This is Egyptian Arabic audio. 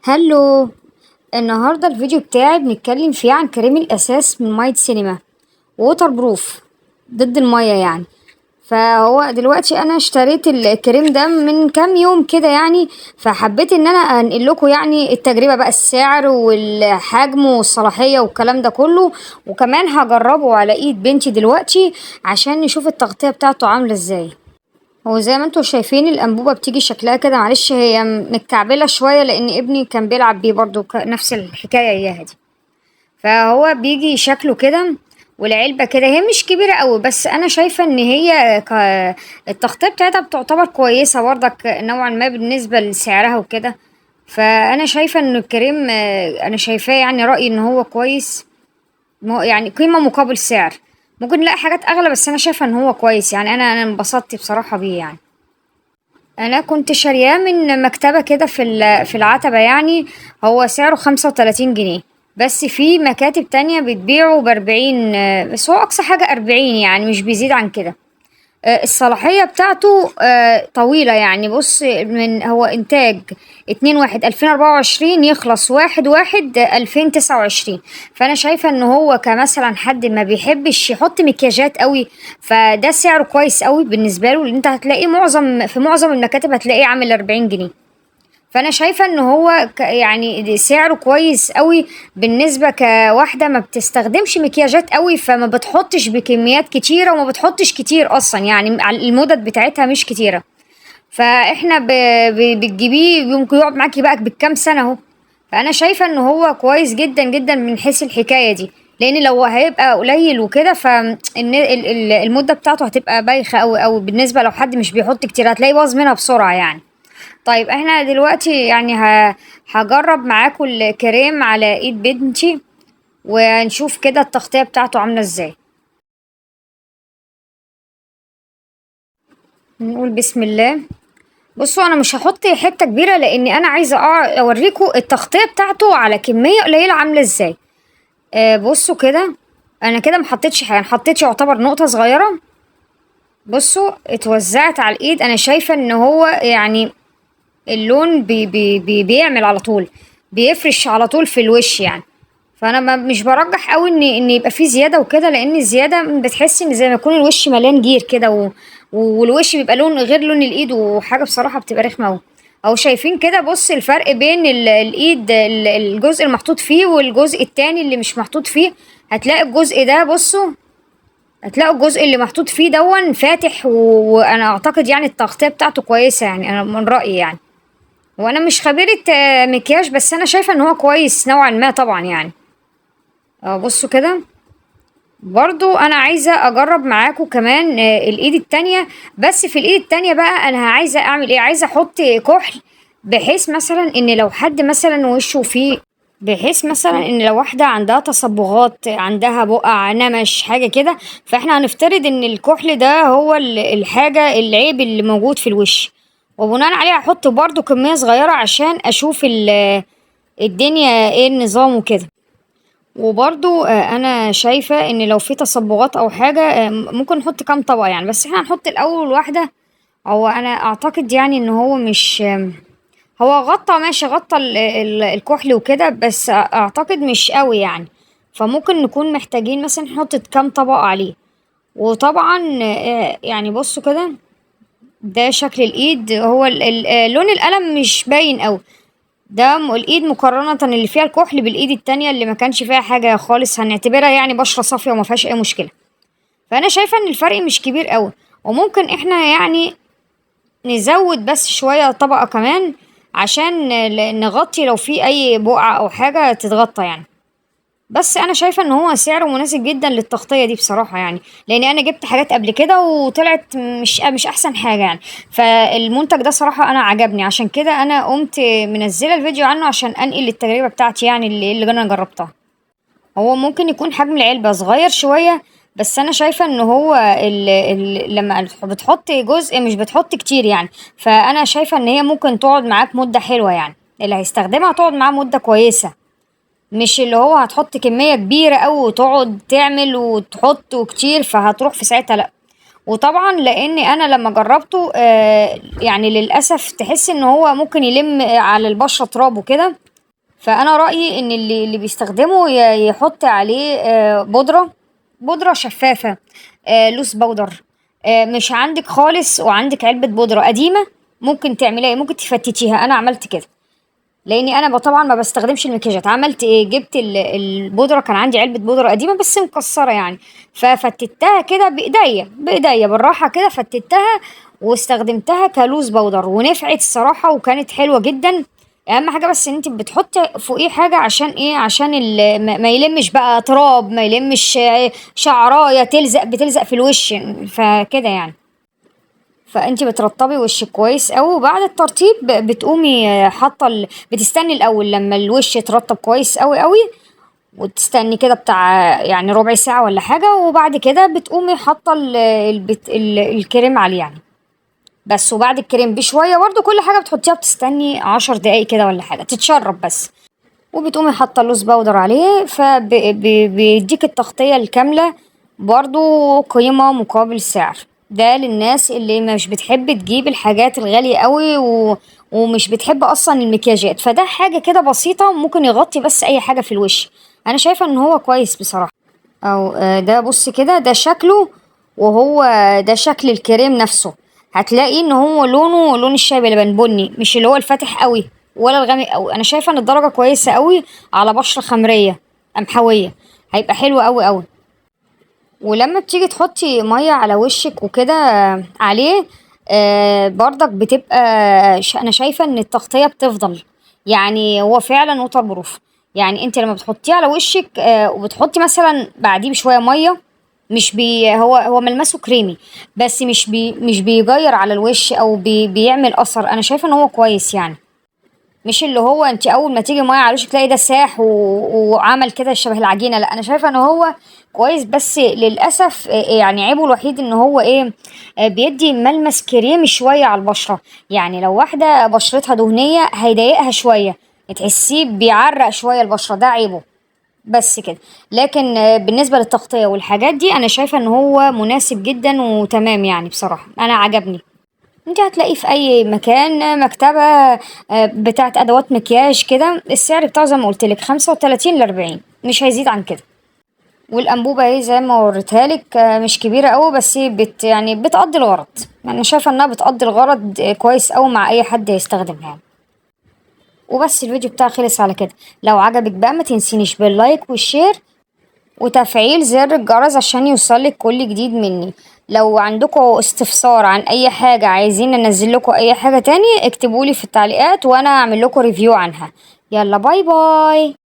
Hello، النهارده الفيديو بتاعي بنتكلم فيه عن كريم الاساس من مايد سينما waterproof ضد المية يعني. فهو دلوقتي انا اشتريت الكريم ده من كام يوم كده يعني، فحبيت ان انا انقل لكم يعني التجربة بقى، السعر والحجم والصلاحيه والكلام ده كله، وكمان هجربه على ايد بنتي دلوقتي عشان نشوف التغطية بتاعته عامله ازاي. هو زي ما انتم شايفين الانبوبة بتيجي شكلها كده، معلش هي متكعبله شوية لان ابني كان بيلعب بيه برضو نفس الحكاية اياها دي. فهو بيجي شكله كده والعلبه كده، هي مش كبيرة قوي بس انا شايفه ان هي التغطية بتاعتها بتعتبر كويسة برضك نوعا ما بالنسبة لسعرها وكده. فانا شايفه ان الكريم، انا شايفاه يعني رايي ان هو كويس، يعني قيمة مقابل سعر. ممكن نلاقي حاجات اغلى بس انا شايفه ان هو كويس يعني، انا انبسطت بصراحة بيه يعني. انا كنت شارياه من مكتبه كده في العتبة يعني، هو سعره 35 جنيه، بس في مكاتب تانية بتبيعه ب40، بس هو اقصى حاجة 40 يعني، مش بيزيد عن كده. الصلاحية بتاعته طويلة يعني. بص، من هو انتاج 2/1/2024 يخلص 1/1/2029. فانا شايفة ان هو كمثلا حد ما بيحبش يحط مكياجات قوي، فده سعره كويس قوي بالنسبة له، لان انت هتلاقيه في معظم المكاتب هتلاقيه عامل 40 جنيه. فانا شايفة ان هو يعني سعره كويس قوي بالنسبة كواحدة ما بتستخدمش مكياجات قوي، فما بتحطش بكميات كتيرة وما بتحطش كتير اصلا يعني، المدد بتاعتها مش كتيرة. فاحنا بتجيبيه يمكن يقعد معاكي بقى بالكام سنة اهو. فانا شايفة ان هو كويس جدا جدا من حيث الحكاية دي، لان لو هيبقى قليل وكده فالمدة بتاعته هتبقى بايخة قوي قوي بالنسبة لو حد مش بيحط كتير، هتلاقيه باظ منها بسرعة يعني. طيب احنا دلوقتي يعني هجرب معاكم الكريم على ايد بنتي ونشوف كده التغطية بتاعته عاملة ازاي. نقول بسم الله. بصوا انا مش هحط حتة كبيرة لان انا عايزة اوريكم التغطية بتاعته على كمية قليلة عاملة ازاي. بصوا كده، انا كده ما حطيتش حاجة، انا حطيت يعتبر نقطة صغيرة. بصوا اتوزعت على الايد، انا شايفة ان هو يعني اللون بي بي بي بيعمل على طول، بيفرش على طول في الوش يعني. فانا مش برجح قوي ان يبقى فيه زيادة وكده، لان الزيادة بتحس ان زي ما يكون الوش مليان جير كده، والوش بيبقى لون غير لون الايد، وحاجه بصراحة بتبقى رخمة قوي. اهو شايفين كده، بص الفرق بين الايد الجزء المحطوط فيه والجزء التاني اللي مش محطوط فيه. هتلاقي الجزء ده، بصوا هتلاقوا الجزء اللي محطوط فيه دون فاتح، وانا اعتقد يعني التغطية بتاعته كويسة يعني، انا من رايي يعني، وانا مش خبيرة مكياج، بس انا شايفه ان هو كويس نوعا ما طبعا يعني. بصوا كده برضو انا عايزه اجرب معاكم كمان، الايد التانية. بس في الايد التانية بقى انا عايزه اعمل ايه؟ عايزه احط كحل، بحيث مثلا ان لو حد مثلا وشه فيه، بحيث مثلا ان لو واحدة عندها تصبغات، عندها بقع، نمش، حاجة كده، فاحنا هنفترض ان الكحل ده هو الحاجة العيب اللي موجود في الوش، وبناء عليه هحط برضو كمية صغيرة عشان اشوف الدنيا ايه النظام وكده. وبرضو، انا شايفة ان لو في تصبغات او حاجة، ممكن نحط كام طبقة يعني، بس احنا هنحط الاول واحدة. هو انا اعتقد يعني ان هو مش، هو غطى ماشي، غطى الكحل وكده، بس اعتقد مش قوي يعني، فممكن نكون محتاجين مثلا نحط كام طبقة عليه. وطبعا، يعني بصوا كده ده شكل الايد، هو لون القلم مش باين قوي، ده الايد مقارنة اللي فيها الكحل بالايد التانية اللي ما كانش فيها حاجة خالص، هنعتبرها يعني بشرة صافية وما فيهاش اي مشكلة. فانا شايفة ان الفرق مش كبير قوي، وممكن احنا يعني نزود بس شوية طبقة كمان عشان نغطي لو في اي بقعة او حاجة تتغطى يعني. بس انا شايفة ان هو سعره مناسب جدا للتغطية دي بصراحة يعني، لان انا جبت حاجات قبل كده وطلعت مش احسن حاجة يعني. فالمنتج ده صراحة انا عجبني، عشان كده انا قمت منزلة الفيديو عنه عشان انقل التجربة بتاعتي يعني اللي انا جربتها. هو ممكن يكون حجم العلبة صغير شوية، بس انا شايفة ان هو لما بتحط جزء مش بتحط كتير يعني، فانا شايفة ان هي ممكن تقعد معاك مدة حلوة يعني، اللي هيستخدمها تقعد معاه مدة كويسة، مش اللي هو هتحط كمية كبيرة أوي وتقعد تعمل وتحط وكتير فهتروح في ساعتها، لأ. وطبعا لأن أنا لما جربته، يعني للأسف تحس إن هو ممكن يلم على البشرة تراب وكده، فانا رايي ان اللي بيستخدمه يحط عليه بودره شفافة، loose powder. مش عندك خالص وعندك علبة بودره قديمة ممكن تعمليها ايه؟ ممكن تفتتيها. انا عملت كده لاني انا طبعا ما بستخدمش المكياجات. عملت ايه؟ جبت البودره، كان عندي علبة بودره قديمة بس مكسرة يعني، ففتتها كده بايديا بايديا بالراحة كده، فتتها واستخدمتها ك loose powder ونفعت الصراحة وكانت حلوة جدا. اهم حاجة بس ان انت بتحطي فوقيه حاجة عشان ايه؟ عشان ما يلمش بقى تراب، ما يلمش شعرايه بتلزق في الوش فكده يعني. فانت بترطبي وشك كويس قوي، وبعد الترطيب بتقومي حاطه بتستني الاول لما الوش يترطب كويس قوي قوي، وتستني كده بتاع يعني ربع ساعة ولا حاجة، وبعد كده بتقومي حاطه الكريم عليه يعني بس. وبعد الكريم بشوية برضو كل حاجة بتحطيها بتستني 10 دقايق كده ولا حاجة تتشرب بس، وبتقومي حاطه ال loose powder عليه، فبيديك التغطية الكاملة. برضو قيمة مقابل سعر. ده للناس اللي مش بتحب تجيب الحاجات الغالية قوي ومش بتحب اصلا المكياجات، فده حاجة كده بسيطة ممكن يغطي بس اي حاجة في الوش. انا شايفه ان هو كويس بصراحة. او ده بص كده، ده شكله، وهو ده شكل الكريم نفسه. هتلاقي ان هو لونه لون الشاي بلبن بني، مش اللي هو الفاتح قوي ولا الغامق قوي. انا شايفه ان الدرجة كويسة قوي على بشره خمريه قمحويه، هيبقى حلو قوي قوي. ولما بتيجي تحطي مية على وشك وكده عليه برضك بتبقى انا شايفه ان التغطية بتفضل، يعني هو فعلا waterproof. يعني انت لما بتحطيه على وشك وبتحطي مثلا بعديه بشوية مية، مش بي هو ملمسه كريمي بس مش بيغير على الوش او بيعمل اثر. انا شايفه ان هو كويس يعني، مش اللي هو انت اول ما تيجي مية على وشك تلاقي ده ساح وعمل كده شبه العجينة. لا، انا شايفه ان هو كويس، بس للاسف يعني عيبه الوحيد ان هو ايه، بيدي ملمس كريمي شوية على البشرة. يعني لو واحدة بشرتها دهنية هيضايقها شوية، تحسيه بيعرق شوية البشرة، ده عيبه بس كده. لكن بالنسبة للتغطيه والحاجات دي انا شايفه ان هو مناسب جدا وتمام يعني، بصراحة انا عجبني. انت هتلاقيه في اي مكان، مكتبه بتاعت ادوات مكياج كده. السعر بتاعه زي ما قلت لك 35 ل 40، مش هيزيد عن كده. والانبوبه اهي زي ما وريتها لك، مش كبيرة قوي بس يعني بتقضي الغرض. انا شايفه انها بتقضي الغرض كويس قوي مع اي حد يستخدمها. وبس الفيديو بتاعي خلص على كده. لو عجبك بقى ما تنسينيش بال like وال share وتفعيل زر الجرس عشان يوصلك كل جديد مني. لو عندكم استفسار عن اي حاجة، عايزين انزل لكم اي حاجة تاني، اكتبولي في التعليقات وانا اعمل لكم review عنها. يلا bye bye.